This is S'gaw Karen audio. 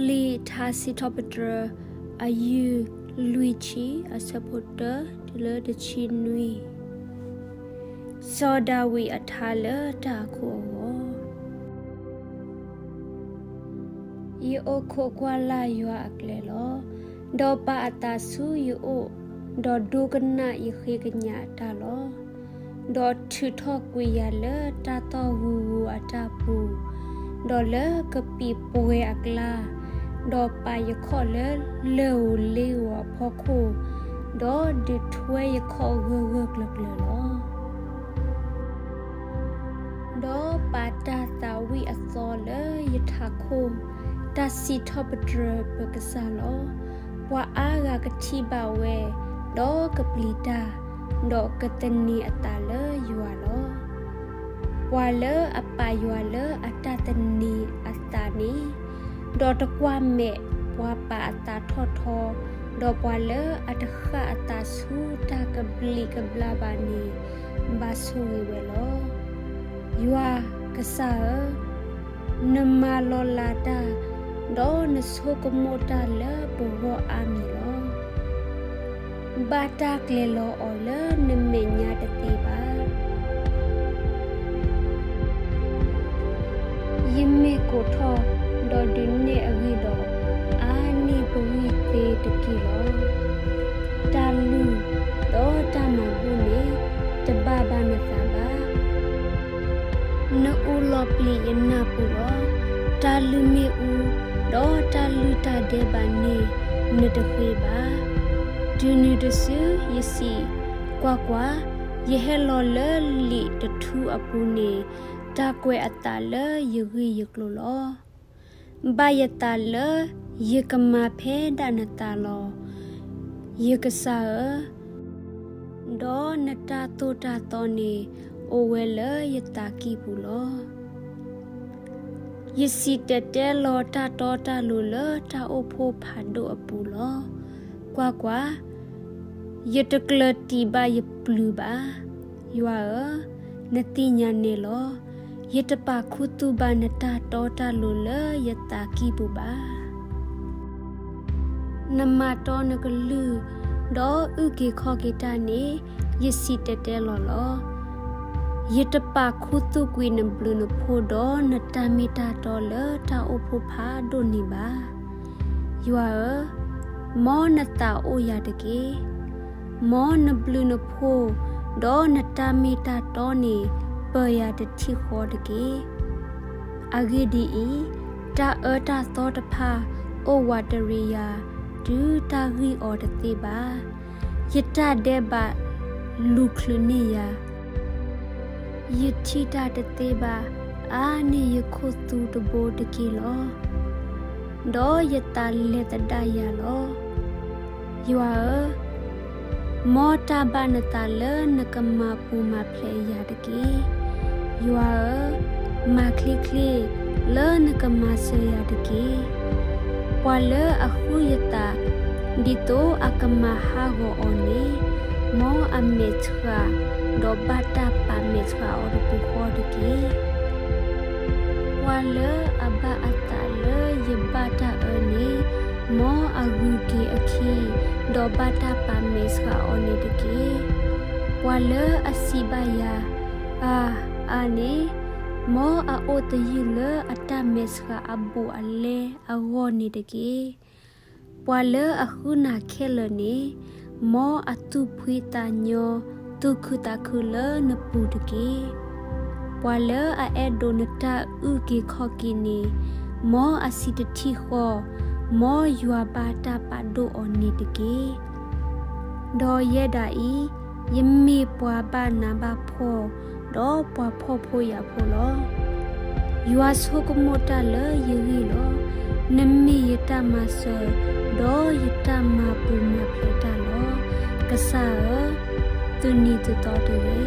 လံာ်ထါစံးထီၣ်ပတြၢၤ အယုၢ်လွံၢ်ဆံ အဆၢဖိတၢတုၤလၢတဆံနွံ. စီၤဒၤဝံးအထါလၢတၢ်အခိၣ်အဂီၢ်. ယအိၣ်ခိးကွၢ်လၢ်ယွၤအကျဲလီၤ. ဒီးပာ်အသးဆူယအိၣ်, ဒီးဒိကနၣ်ယဃ့ကညးအတၢ်လီၤ. ဒီးထုးထီၣ်ကွံာ်ယၤလၢတၢ်သီၣ်ဂူၤဂူၤအတၢ်ပူၤ, ဒီးလၢကပံာ်ပှဲၤအကျါ, ဒီးပာ်ယခီၣ်လၢလၢၢ်ဧိၤလ့ဧိၤအဖီခိၣ်, ဒီးဒုးထွဲယခီၣ်ဂၢၢ်ဂၢၢ်ကျၢၤကျၢၤလီၤ. ဒီးပာ်တၢ်သးဝံၣ်အသီလၢယထးခိၣ်, တၢ်စံးထီၣ်ပတြၢၤပကစၢ်လီၤ. ပှၤအါဂၤကထံၣ်ဘၣ်ဝဲ, ဒီးကပျံၤတၢ်, ဒီးကသန့ၤအသးလၢယွၤလီၤ. ပှၤလၢအပာ်ယွၤလၢအတၢ်သန့ၤအသးန့ၣ်, ဒီးတကွၢ်မဲာ်ပှၤပာ်အသးထီၣ်ထီ, ဒီးပှၤလၢအတဃၣ်အသးဆူတၢ်ကဘျံးကဘျၣ်ဘၣ်န့ၣ်, ဘၣ်ဆိၣ်ဂ့ၤဝဲလီၤ. ယွၤကစၢ်ဧၢ, နမၤလီၤလးတၢ်, ဒီးနဆိကမိၣ်တၢ်လၢပဂီၢ်အါမံၤလီၤ. ဘၣ်တၢ်ကျဲၤလီၤအီၤလၢနမဲာ်ညါတသ့ဘၣ်. ယမ့ၢ်ကိးထီၣ်ဒီးဒုးနဲၣ်အဂ့ၢ်ဒီး, အါန့ၢ်ပဂံၢ်သ့တက့ၢ်လီၤ. တၢ်လုၢ်ဒီးတၢ်မၤဘူၣ်န့ၣ်, တဘၣ်ဘၣ်နသးဘၣ်. နအူလီၤပျံၤယနၢ်ပူၤလီၤ. တၢ်လုၢ်မ့ၣ်အူ, ဒီးတၢ်လုၢ်တၢ်ဒဲးဘးန့ၣ်, နတဃ့ဘၣ်. တုၤနုၤတစုယစံး, ကွၢ်ကွၢ်, ယဟဲလီၤလၢလံာ်တထူအပူၤန့ၣ်, တၢ်ကွဲးအသးလၢယဂ့ၢ်ယကျိၤလီၤ. ဘၣ်ယသးလၢယကမၤဖဲဒၣ်နသးလီၤ, ယကစၢ်ဧၢ, ဒီးနတၢ်သိၣ်တၢ်သီန့ၣ်, အိၣ်ဝဲလၢယသးကံၢ်ပူၤလီၤ. ယစံၣ်တဲၤတဲလီၤတၢ်တီတၢ်လိၤလၢတၢ်အိၣ်ဖှိၣ်ဖးဒိၣ်အပူၤလီၤ. ကွၢ်ကွၢ်, ယတကျၢၤတံာ်ဘၣ်ယပျုၤဘၣ်. ယွၤဧၢ, နသ့ၣ်ညါနဲလီၤ. ယတပာ်ခူသူၣ်ဘၣ်နတၢ်တီတၢ်လိၤလၢယသးကံၢ်ပူၤဘၣ်. နမၤတီနကလုၢ်, ဒီးအုၣ်က့ၤခီၣ်က့ၤတၢ်န့ၣ်, ယစံၣ်တဲၤတဲလီၤလီၤ. ယတပာ်ခူသူၣ်ကွံာ်နဘျုးနဖှိၣ်ဒီးနတၢ်မ့ၢ်တၢ်တီလၢတၢ်အိၣ်ဖှိၣ်ဖးဒိၣ်န့ၣ်ဘၣ်. ယွၤဧၢ, မ်နသးအိၣ်ယၤတက့ၢ်. မ်နဘျုးနဖှိၣ်, ဒီးနတၢ်မ့ၢ်တၢ်တီန့ၣ်, ပၢၤယၤတထံၣ်ဃီတက့ၢ်. အဂ့ၢ်ဒ်အံၤ, တၢ်အၢတၢ်သီတဖၣ်အိၣ်ဝးတရံးယၤ, တုၤတၢ်ဂံၢ်အီၤတသ့ဘၣ်. ယတၢ်ဒဲးဘးလူၤချုးန့ၢ်ယၤ, ယထံၣ်တၢ်တသ့ဘၣ်, အါန့ၢ်ယခိၣ်သူတဘိတက့ၢ်လီၤ. ဒီးယသးလဲၤသဒၣ်ယၤလီၤ. ယွၤဧၢ, မ်တၢ်ဘၣ်နသးလၢနကမၤပူၤမၤဖျဲးယၤတက့ၢ်. ယွၤဧၢ, မၤချ့ချ့လၢနကမၤစၢၤယၤတက့ၢ်. ပှၤလၢအဃုယသး, ဒ်သိးအကမၤဟးဂီၤအီၤန့ၣ်, မ်အမဲာ်ဆှး, ဒီးဘၣ်တၢ်ပာ်မဲာ်ဆှးအီၤတပူၤဃီတက့ၢ်. ပှၤလၢအဘၣ်အသးလၢယဘၣ်တၢ်အၢန့ၣ်, မ်အဂုာ်က့ၤအခံ, ဒီးဘၣ်တၢ်ပာ်မဲာ်ဆှးအီၤန့ၣ်တက့ၢ်. ပှၤလၢအစံးဘၣ်ယၤ, အါ, အါန့ၣ်, မ်အအိၣ်သယုၢ်လၢအတၢ်မဲာ်ဆှးအဘူးအလဲအဂီၢ်န့ၣ်တက့ၢ်. ပှၤလၢအဃုနၤခဲလၢာ်န့ၣ်, မ်အသူၣ်ဖှံသးညီ, သူၣ်ခုသးခုလၢနပူၤတက့ၢ်. ပှၤလၢအအဲၣ်ဒိးနတၢ်အုၣ်က့ၤခီၣ်က့ၤန့ၣ်, မ်အစံးတထံၣ်ဃီ, မ်ယွၤဘၣ်တၢ်ပာ်ဒိၣ်အီၤန့ၣ်တက့ၢ်. ဒီးယဲဒၣ်အံၤ, ယမ့ၢ်ပှၤဘၣ်နးဘၣ်ဖှီၣ်, ဒီးပှၤဖှီၣ်ဖိယာ်ဖိလီၤ. ယွၤဆိကမိၣ်တၢ်လၢယဂ့ၢ်လီၤ. နမ့ၢ်ယတၢ်မၤစၢၤ, ဒီးယတၢ်မၤပူၤမၤဖျဲးတၢ်လီၤ. ကစၢ်ဧၢ, သုနံၤသုသီတဂ့ၤ.